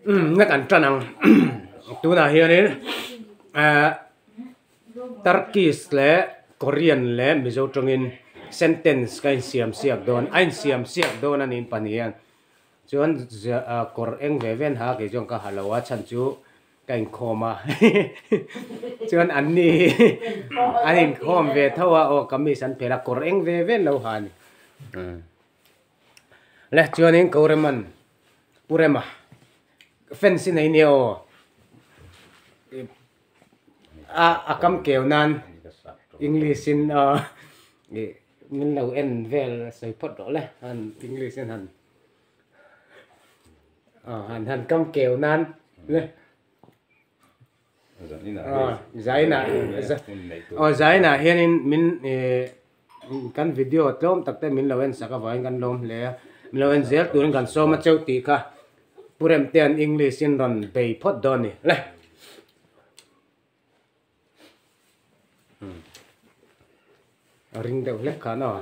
Umm na kan tan ang tunah hianin ahh Turkish leh Korean leh Mizo tawngin sentence ka insiam siak dawn a insiam siak dawn a niin pahnih hian chuan kawr eng ve ve an ha a kei chuan ka ha lo a chhan chu ka inkhawm a chuan an ni hi an inkhawm ve tho a aw kamis an phelh a kawr eng ve ve an lo ha a ni le chuanin Koreman Pu Rema fans i nei nia aw a a kam keu nan English in aw ih min lo en vel sawi phawt rawh le han English in han aw han han kam keu nan le Zainah aw Zainah hianin min ih kan video tlawm tak te min lo en sak avangin kan lawm hle a, min lo en zel turin kan sawm a cheu tih kha Pu Remtea'n English in rawn bei phawt dawn a ni le. A ring deuh hlek khan aw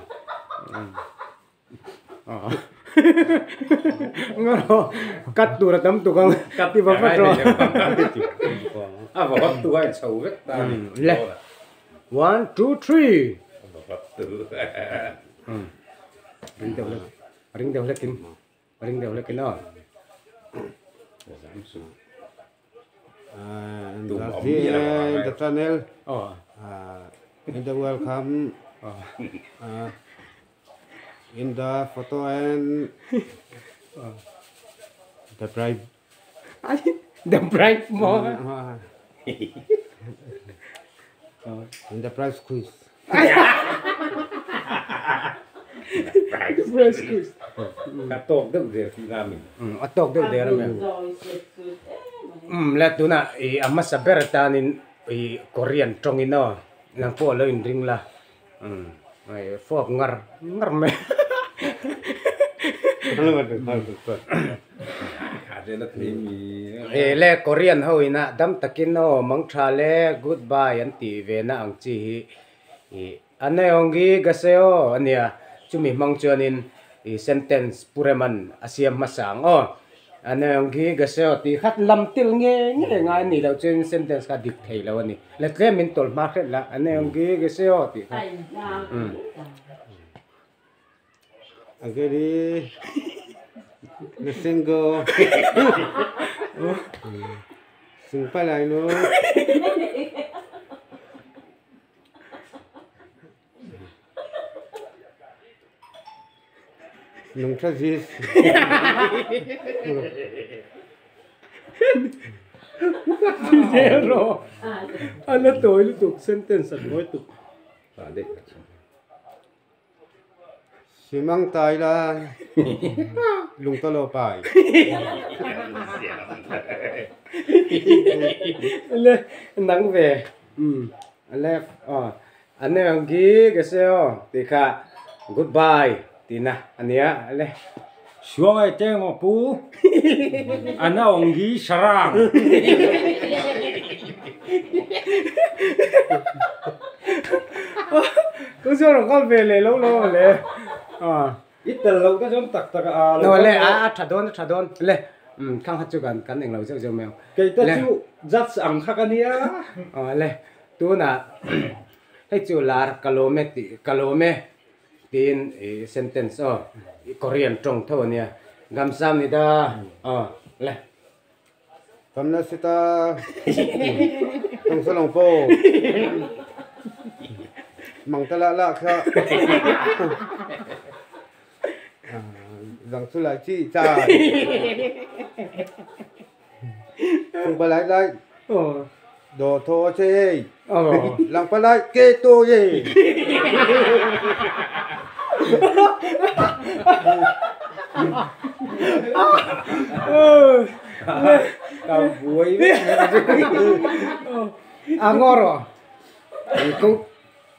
ngaw cut tur a tam tuk ang ti va vat rawh a va vat tu a in chho vek ta a ni le one two three a va vat tu ring deuh hlek ring deuh hlekin ring deuh hlekin aw And the, the channel oh. in the welcome in the photo and the bride the bride more in the price quiz the price quiz a tawk deuh der tih na min a tawk deuh der a mi um le tunah ih a hmasa ber atanin ih Korean tawngin aw nang pawh lo inring la um hei fawk ngar ngar mai ih le Korean ho ina dam takin aw mangtha le goodbye an tih ve na ang chi hi ih Anneongi Gaseo a nia, chumi hmang chuanin i sentence Pu Reman a siam hmasa ang aw. Anneongi Gaseo tih khat lam til nge nge ngai a nih loh chuan sentence kha dik thei lo a ni. La tlem min tawlh hma hret la, Anneongi Gaseo tih kha. Umm. Ageri na single. Singpalai no. Nung tha zis. Zero. A la tawi lutuk sentence a tawi tuk. Simang tai la lung ta lo pai. Le nang ve. Left aw a ne ang khi ka se aw tih kha goodbye tihna a nia le. Suangai te ngaw pu a na awng hi sarang. Ka chuan rawn kal ve leh lo lo le. I tel loh te chuan tak tak a lo le a tha dawn a tha dawn le khang kha chu kan kan englo zeuh zeuh mai ang. Kei te chu judge ang kha ka nia. Aw le tunah hei chu lar ka lawm e tih ka lawm e tiin i sentence aw Korean tawng tho a nia Gamsamnida aw le. Kamnasita Tungsalong po Mangtala la kha Zang chu lai chi chai Sung pa lai lai Do tho che Lang pa lai ke to ye Ka buai vek mai ka chu. A ngaw rawh. Ko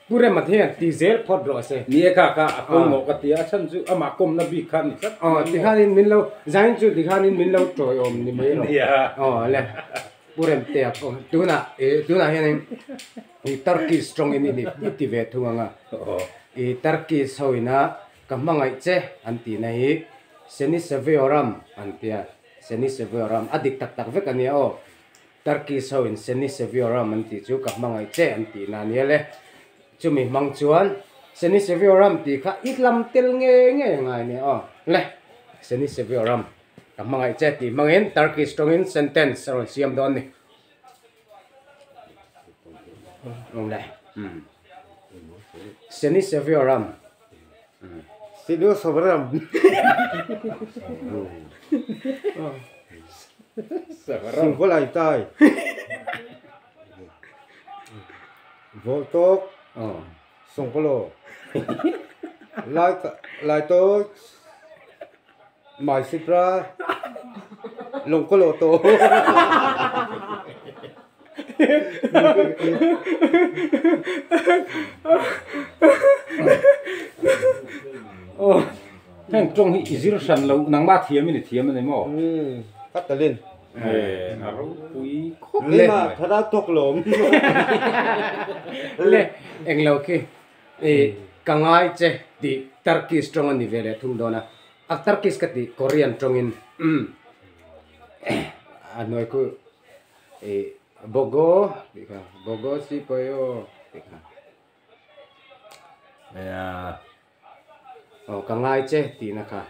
Pu Rema te hian ti zel phawt rawh se. Ni e kha kha a pawimawh ka ti a, a chhan chu amah kawmna bik kha a ni tlat. Aw tikhanin min lo zain chu tikhanin min lo tawiawm ni mai rawh. Aw le Pu Remtea pawh tunah ih tunah hianin ih Turkish tawngin i ti ve thung ang a. Ih Turkish ho ina ka hmangaih che an tihna hi Seni Seviyorum an ti a. Seni Sevioram a dik tak tak vek a nia aw. Turkish ho in Seni Sevioram an tih chu ka hmangaih che an tih na nia le. Chumi hmang chuan Seni Sevioram tih kha i lam tel nge nge ngai nia aw. Le Seni Sevioram ka hmangaih che tih hmangin Turkish tawngin sentence a rawn siam dawn ni. Le Seni Sevioram. Seni Sevioram. Singpalai tai. Vô tốt Sông Pô Lô Lai Lai tốt Mai Sipra Lông Cô Lô Tô Heng tawng hi i zir hran lo nangmah thiam in i thiam a ni maw? Ka talin. A ropui khawp le. Keimah thara tawk lawm. Le englo khi i ka ngai che tih Turkish tawng a ni ve leh thung dawn a, a Turkish ka tih Korean tawngin umm a hnuai khu i Bogo tih kha Bogo si pawi aw tih kha. Nia. Aw ka ngai che tihna kha.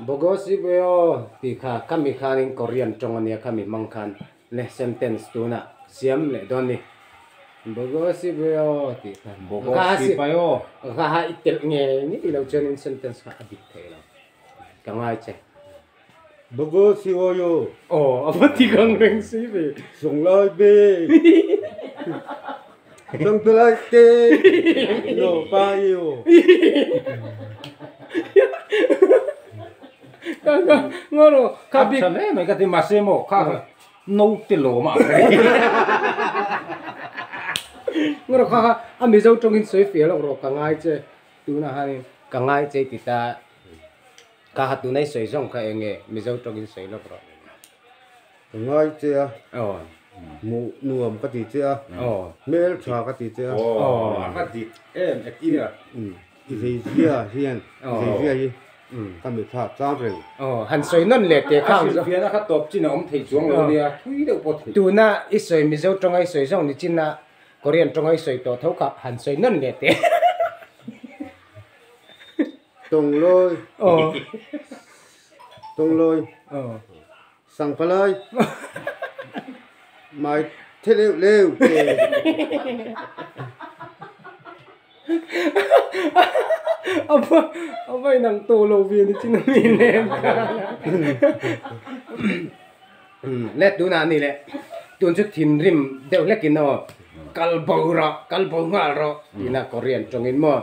Bogo sibeo tih kha khami khanin Korean tawng ania khami hmang khan le sentence tunah siam leh dawn ni. Bogo sibeo tih kha. Bogo sipaio. Kha ha i telh nge nge lo chuanin sentence kha a dik thei lo. Ka ngai che. Bogo siwoyo. Aw a va ti kang reng si ve. Sung lai be. Sung tu lai te. No pa yo. Ka ka ngoro ka bi. Tha hle mai ka ti mahse maw kha kha no te lawm a ang reng. Ngoro kha kha a Mizo tawngin sawi fiah lawk rawh ka ngai che tunah hianin ka ngai che ti ta. Ka ha tunai sawi zawng kha eng nge Mizo tawngin sawi lawk rawh. Ka ngai che a. Aw. Hmuh nuam ka ti che a. Aw. Hmel tha ka ti che a. Aw. A va dik em Ektia. I zeizia hian i zeizia hi ka mitha chang reng. Aw han sawi nawn leh teh kha ang zawk. A hrilhfiahna kha tawp chin a awm thei chuang lo nia thui deuh pawh thei. Tuna i sawi Mizo tawnga i sawi zawng ni chin a Korean tawnga i sawi tawh tho kha han sawi nawn leh teh. Tawnglawi Tawnglawi Sangpalai Mai the leuh leuh te. A va inang tawh lo ve ni chin a mi nen khan. Le tunah a ni le tun chu thinrim deuh hlekin aw kal bo rawh kal bo nghal rawh tiin a Korean tawngin maw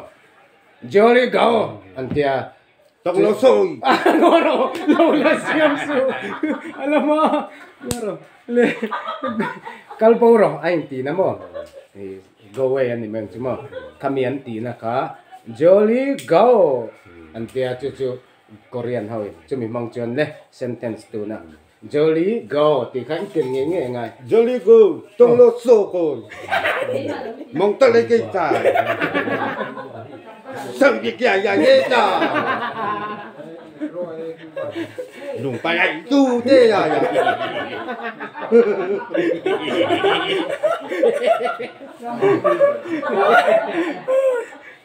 Jolly go an ti a. Tak lo sawi. Ngaw rawh lo la siam suh a la hma ngaw rawh le kal bo rawh a in tihna maw go away a ni mai ang chu maw khami an tihna kha Jolly go an ti a chu chu Korean ho in chumi hmang chuan le sentence tuna Jolly go tih kha i tel ngei ngei angai. Jolly go tawng lo saw kawi mong ta le kei tai sang bi kia ya ye ta lung pa ai tu te ya ya.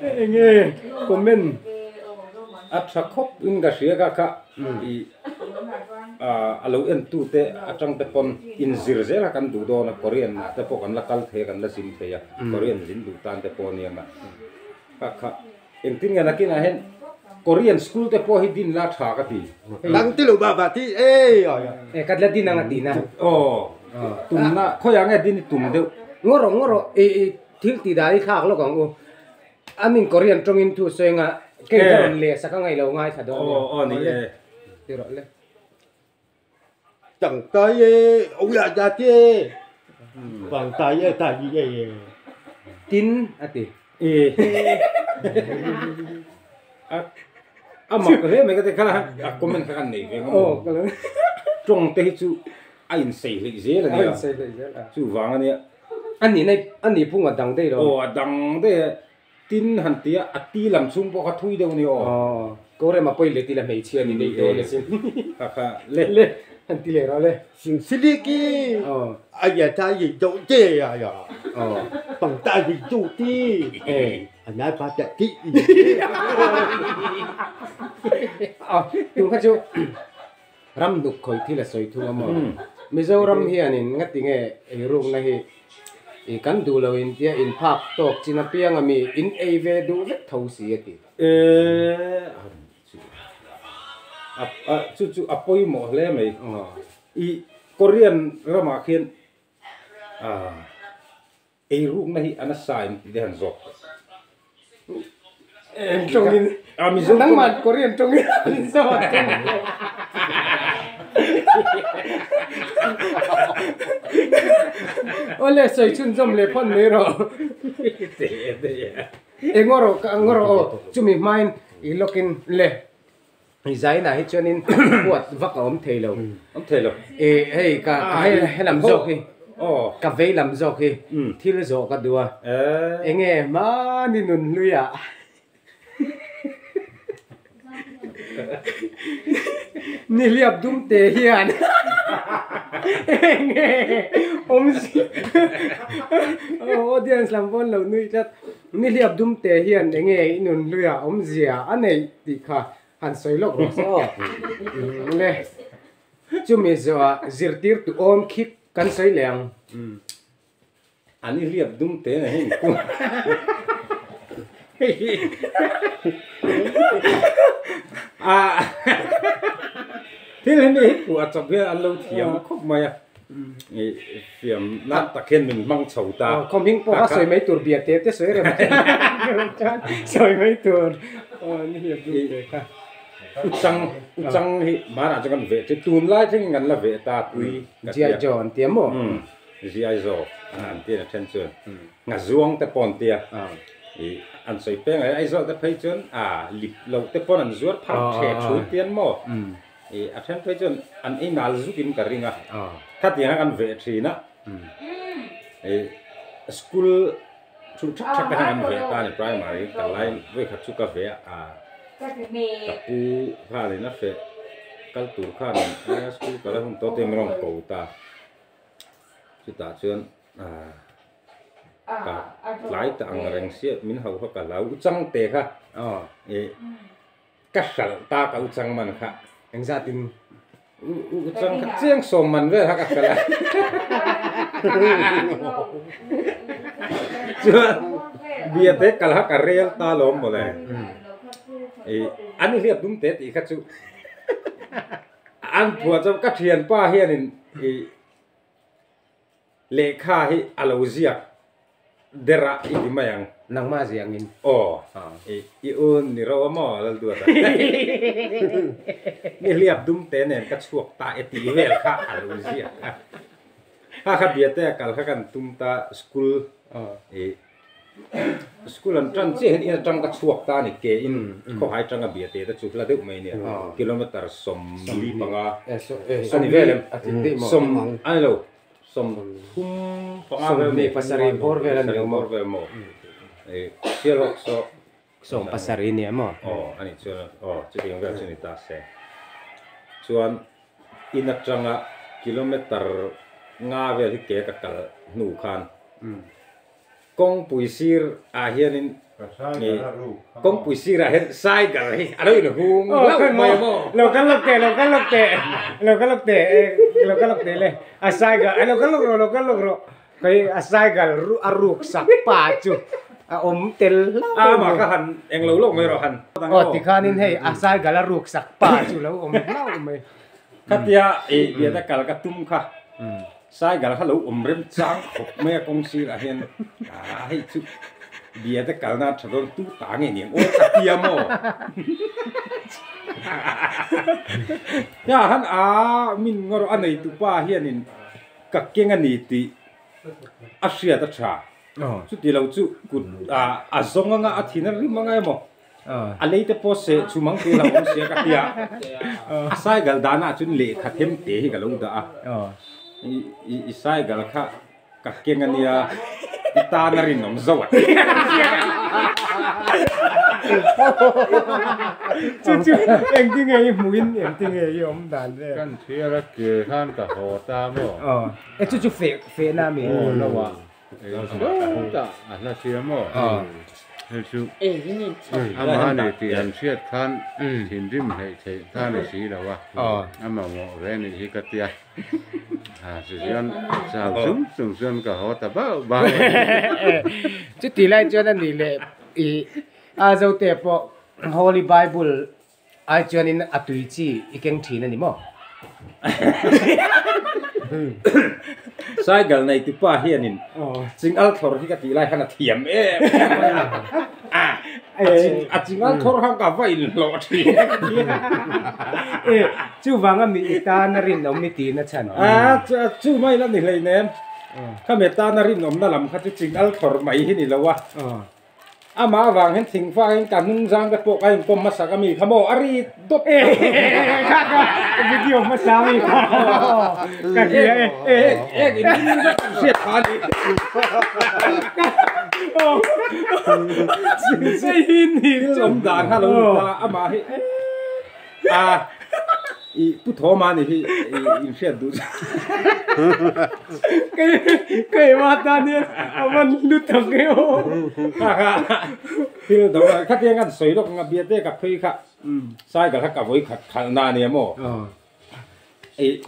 Enge comment a tha khawp in ka hria ka kha i a lo en tu te atang te pawn in zir zel a kan duh dawn a Korean ah te pawh kan la kal thei a kan la zin thei a Korean zin duh tan te pawh a nia kha kha engtin nge nakinah hian Korean school te pawh hi din la tha ka ti. Dang ti lo ba ba ti e e ka la din ang a ti na. Aw tumna khawiah nge din i tum deuh. Ngaw rawh ngaw rawh i i thil tih dan i thlak lawk ang u. A min Korean tawngin thu sawi anga kei ka rawn leh sak a ngaih lo ngaithla dawn nia. Aw ni e. Ti rawh le. Tang tai e, o ya ya te. Bang tai e tai e e. Tin a ti. E. A a mak hle mai ka ti kha a comment kha kan nei ve ngam. Aw ka lo. Tawng te hi chu a insei hleih zel a nia. A insei hleih zel a. Chuvang a nia. A nih na a nih phung a dang daih lo. Aw a dang daih e. Tin han ti a, a ti lam chhung pawh kha thui deuh a ni aw. Aw. Korema pawi leh tila hmeichhia ni daih dawn asin. Kha kha le. Le han ti leh rawh le. Singsiliki a ya ta yi do te ya ya. Pang ta yi do ti. A nai pa ta ti. Tun kha chu ram hnuk khawih thil a sawi thung a maw? Mizoram hianin ngatinge eirukna hi i kan duh lo in tia inphak tawk chin apiang a mi in ei ve duh vek tho si a ti. Chu chu a pawimawh hle mai. I Korean ramah khian eirukna hi a nasa em tih te han zawk tawh. Eng tawngin nangmah Korean tawngin an zawt tawh. Awle sawi chhunzawm leh phawt mai rawh. E ngaw rawh ka ngaw rawh aw chumi hmain i lawk in le i zainah hi chuanin huat vak a awm thei lo awm thei lo e hei ka hei helam zawk hi ka vei lam zawk hi thil zawh ka duh a enge hmani nun hlui ah Nihliap dum te hian enge awmzia audience lam pawn lo nui tlat nihliap dum te hian enge i nun hluia awmzia a neih tih kha han sawi lawk rawh se aw le chumi zawhah zirtirtu awm khi kan sawi leh ang. An i hliap dum te na heng kung a thil hi mi hi phuah chawp hian an lo thiam khawp mai a i fiam nan tak hian min hmang chho ta khawm hing pawh a sawi mai tur bia te te sawi rem chuan sawi mai tur ni hliap dum te kha uchang uchang hi hmanah chuan kan veh tunlai thlengin kan la veh ta tui ka tia Jiai John tia maw Ziai zawk an ti a then chuan Nghazuang te pawh an ti a, ih an sawi peng a, Aizawl te phei chuan a lip lo te pawn an zuar phar the thu tian maw, ih a then phei chuan an ei nal zuk in ka ring a, khatiang a kan veh thin a, ih school thu thak thak te khan kan veh ta a ni primary ka lai vawikhat chu ka veh a, ka pu khanin a feh kal tur khan school kal a hun tawh te min rawn ko ta. Chutah chuan ka tlai ta ang reng sia min hauh kha ka hlau uchang te kha ih ka hralh ta ka uchang man kha engzat in uchang kha chiang sawm man vel kha ka hralh a chuan bia te kal kha ka rel ta lawm mawle ih an i hliap dum te tih kha chu An phuah chuan ka thianpa hianin ih lehkha hi a lo ziak der a i ti mai ang. Nangmah ziah angin. Aw, ih i un ni ro a maw Lalduata. Ni hliap dum te nen ka chhuak ta e tih vel kha a lo ziak a. Kha kha biate a kal kha kan tum ta school ih. School an tan chiah hian in atang ka chhuak ta a ni ke in khawhai atanga bia te te chu hla deuh mai nia kilometer sawmli panga a ni vel em sawm a ni lo sawm thum panga vel mi pasarih bawr vel a ni lo maw vel maw sialhawk saw sawm pasarih nia maw aw a nih chuan aw chutiang vel chu ni ta se chuan in atanga kilometer nga vel hi ke ka kal hnu khan Kawngpui sir ah hianin kawngpui sir ah hian cycle hi a lo inhung hlauh mai maw? Lo kal lawk teh, lo kal lawk teh, lo kal lawk teh, lo kal lawk teh le, a cycle, lo kal lawk rawh, lo kal lawk rawh, kei a cycle a ruk sak pa chu a awm tel hlauh mai. Amah kha han eng lo lawk mai rawh han. Aw tikhanin hei a cycle a ruk sak pa chu lo awm hlauh mai. Khatia ei biata kal ka tum kha Cycle kha lo awm rem chang khawp mai a kawng sirah hian ah hei chu biate kalna a tha dawn tu ta nge niang aw ka tia maw hia han a min ngaw rawh a nei tupa hianin ka keng a ni tih a hriat a tha chuti lo chu kut a zawng anga a thin a rim anga emaw A lei te pawh seh chhum ang tur a awm sia ka tia. A cycle danah chuan lehkha them te hi ka lo dah a. I cycle kha ka keng a nia, i tan a rinawm zo a ti. Chu chu engtin nge i hmuhin engtin nge i awm dan vel? Kan thiar a ke khan ka haw ta maw? Aw, e chu chu feh fehna a mi? Aw lo a, sawtah a hla sia maw? Hei chu amah ni tih an hriat khan thinrim hleih theih kha ni si lo a, a mamawh ve nih hi ka tia. Tichuan chau chung chung chuan ka haw ta bauh bauh a ni. Chuti lai chuan a nih leh i a zote pawh Holy Bible ai chuanin a tui chi i keng thin a ni maw? Cycle nei tupa hianin chingal thlawr hi ka tih lai khan a thiam em em mai a. A chingal thlawr khan ka va inhlawh thin. E, chuvanga mi i tan a rinawm i tihna chhan. A, chu mai la ni hleinem. Khami tana rinawmna lam kha chu chingal thlawr mai hi ni lo a. Amah avang hian thingfak in ka hnung zang te pawh ka inkawm hmasak a mi kha maw a ri dawt e kha kha video hmasa mi kha ka hria e e ek in hnung zang kan hriat kha ni sei hi ni thil awm dan kha lo ni ta amah hi a I pu Thawma nih hi in hriat duh chu. Kei keimah tan hian a van hlu tak e aw. Kha kha thil do a khatiang an sawi lawk ang a biate ka phei kha cycle kha ka vawi khat khalh na ania maw. I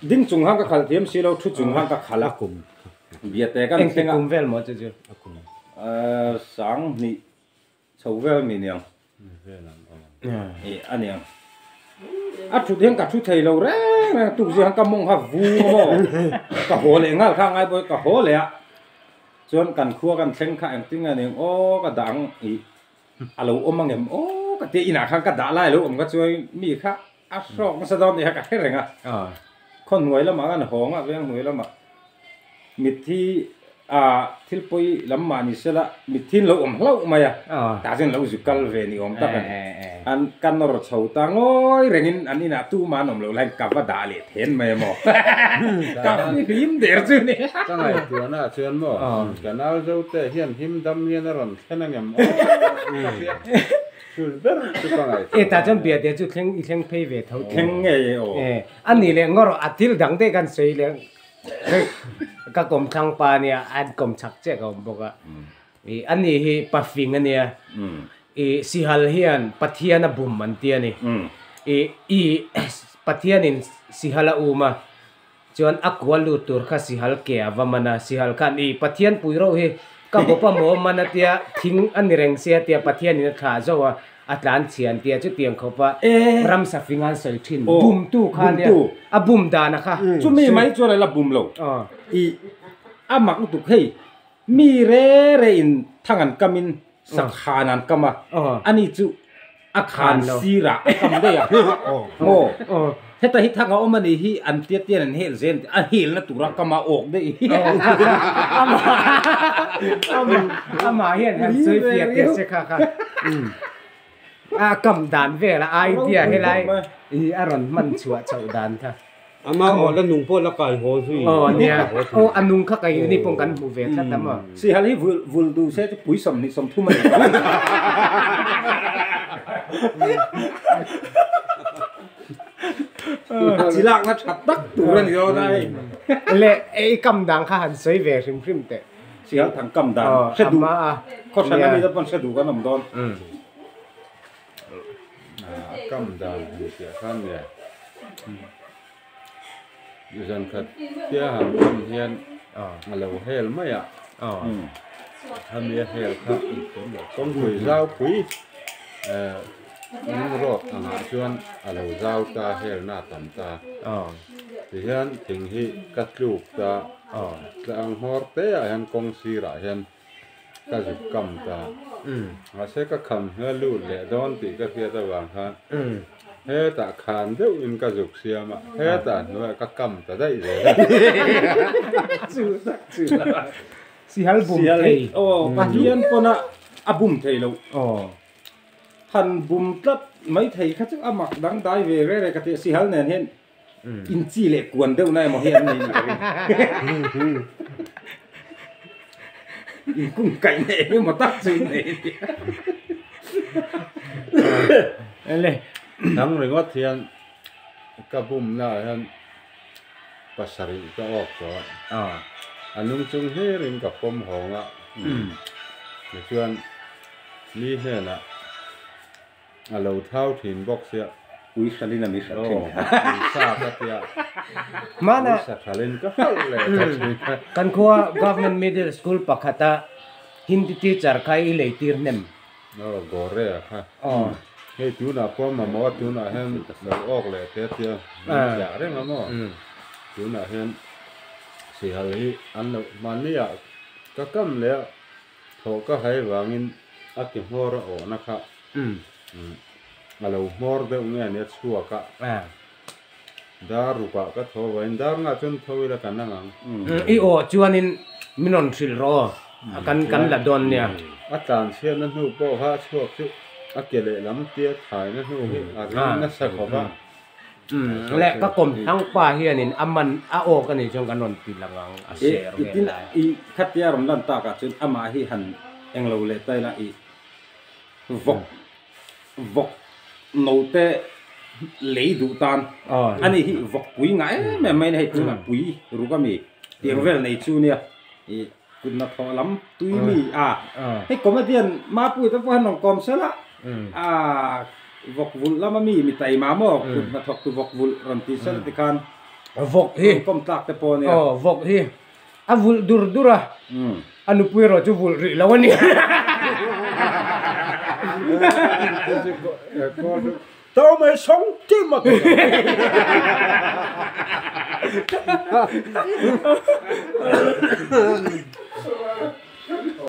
ding chung khan ka khalh thiam si lo thu chung khan ka khalh a biate kan thleng a. Engti kum vel maw chu chu? Sang hnih Chho vel mi niang. Ih a niang. A thut hian ka thu thei lo reng reng tuk zia ka mawng kha vung a maw. Ka haw leh nghal kha ngai pawh hi ka haw leh a. Chuan kan khua kan thleng kha engtin nge niang aw ka dah ang ih a lo awm ang em aw ka tia inah khan ka dah lai a lo awm kha chuan mi kha a hrawk nasa dawn tih kha ka hre reng a. Khaw hnuai lamah khan hawng a veng hnuai lamah mitthi ah thil pawi lam mah ni sela mitthi an lo awm hlauh mai a tah chuan lo zu kal ve ni awm tak a ni. An ka nawr chho ta ngawi rengin an inah tumah an awm loh laiin ka va dah leh then mai a maw ka hlim der chu ni. Ka ngaihtuahna ah chuan maw ka nau zote hian him dam hian a rawn thlen angem aw ka hriat chul ber chu ka ngaihtuah. E tah chuan biate chu thleng i thleng phei ve tho. Thleng ngei e aw. A nih leh ngawr a thil dang te kan sawi leh Ka kawmthlang pa ania an kawm chak chiah ka awm bawk a. Ih a ni hi pafing a nia. Ih sihal hian Pathian a bum an ti a ni. Ih ih Pathianin sihal a um a, chuan a kua lut tur kha sihal ke a va man a. Sihal khan ih Pathian pui reuh hi ka bawp a maw man a tia thing a ni reng sia tia Pathianin a thlah zo a. A tlan chhian tia chutiang khawpa ramsa fing an sawi thin bumtu kha nia a bum dan a kha. Chumi mai chuan a la bum lo. I a mak lutuk hei mi re re in thang an kam in sakhan an kam a ani chu a khan sirah a kam daih a maw heta hi thang a awm a nih hi an tia tian an hel zel a hel na tura kam a awk daih hi. Amah hian han sawi fiah teh se kha kha. A kam dan vel a idea helai i a rawn hman chhuah chhoh dan kha. Ama aw la nung pawh la kai haw zui. Aw nia. Aw a nung kha kai ni pawh kan hmu ve tlat a maw. Sihal hi vul vul duh se chu pui 20 30 a ni. A chi lakna tha tak tur a ni dawn a hei. Le i kam dang kha han sawi ve hrim hrim teh. Sial thang kam dan hre duh khaw hran ami te pawn hre duh kan awm dawn. A kam dan han tih khan nia zan khat tia han kam hian a lo hel mai a hemi a hel kha kawngpui zau pui ning rawk angah chuan a lo zau ta helna a tam ta tihian thing hi ka tluk ta. Tlang hmawr te ah hian kawng sirah hian ka zuk kam ta. Mahse ka kham hla lut leh dawn tih ka hriat avang khan hetah khan deuhin ka zuk siam a, hetah hnuaiah ka kam ta daih zel a. Chu tak chu la. Sihal bum thei. Aw, Pathian pawn a a bum thei lo. Han bum tlat mai thei kha chu a mak dangdai ve reng reng ka ti a, sihal nen hian In chi leh kuan deuh na emaw hi an nei ni ka ring. In kung kaih na eng emaw tak chu in nei a nia. Ele. Thang ringawt hian ka bumna ah hian pasarih ka awk tawh a. A nung chung hlirin ka pawm hawng a. Tichuan mi hnenah A lo thau thin bawk sia. Ui hralin a mi hralh thin. Ui sa ka tia. Hmana Ui sa hralin ka hralh leh ta thin. Kan khua Government Middle School pakhata Hindi teacher kha i lei tir hnem. Aw Gore a kha. Hei tunah pawh mamawh a tunah hian lo awk leh te tia min ziah reng a maw. Tunah hian sihal hi an lo hmanni ah ka kam leh a thawh ka hai vangin a ti hmawr a awhna kha. A lo hmawr deuh nge nia chhuak a. Dar rukah ka tho vain dar ngah chuan tho ila kan ang ang. I aw chuanin min rawn hrilh rawh aw kan kan la dawn nia. A tlan chhiatna hnu pawh kha a chhuak chu a ke lehlam tia thaina hnu hi a ring nasa khawp a. Le ka kawm thlang pa hianin a man a aw ka nih chuan kan rawn ti lang ang a share vel lai. I khatia rawn lan takah chuan amah hi han englo leh ta ila i Vawk vawk note lei duh tan ani hi vawk pui ngah em em mai a ni hei tunah pui ruk ami tiang vel nei chu nia ih kut hnathawh lam tui mi a hei comedian Mapuii te pawh hian rawn kawm sel a ah vawk vulh lama mi mi taima maw kut hnathawk tu vawk vulh rawn ti sel tikhan vawk hi rawn kawm tlak te pawh ania vawk hi A vulh dur dur a, a nupui erawh chu vulh rih lo a ni. Tau mai sawng tim a ka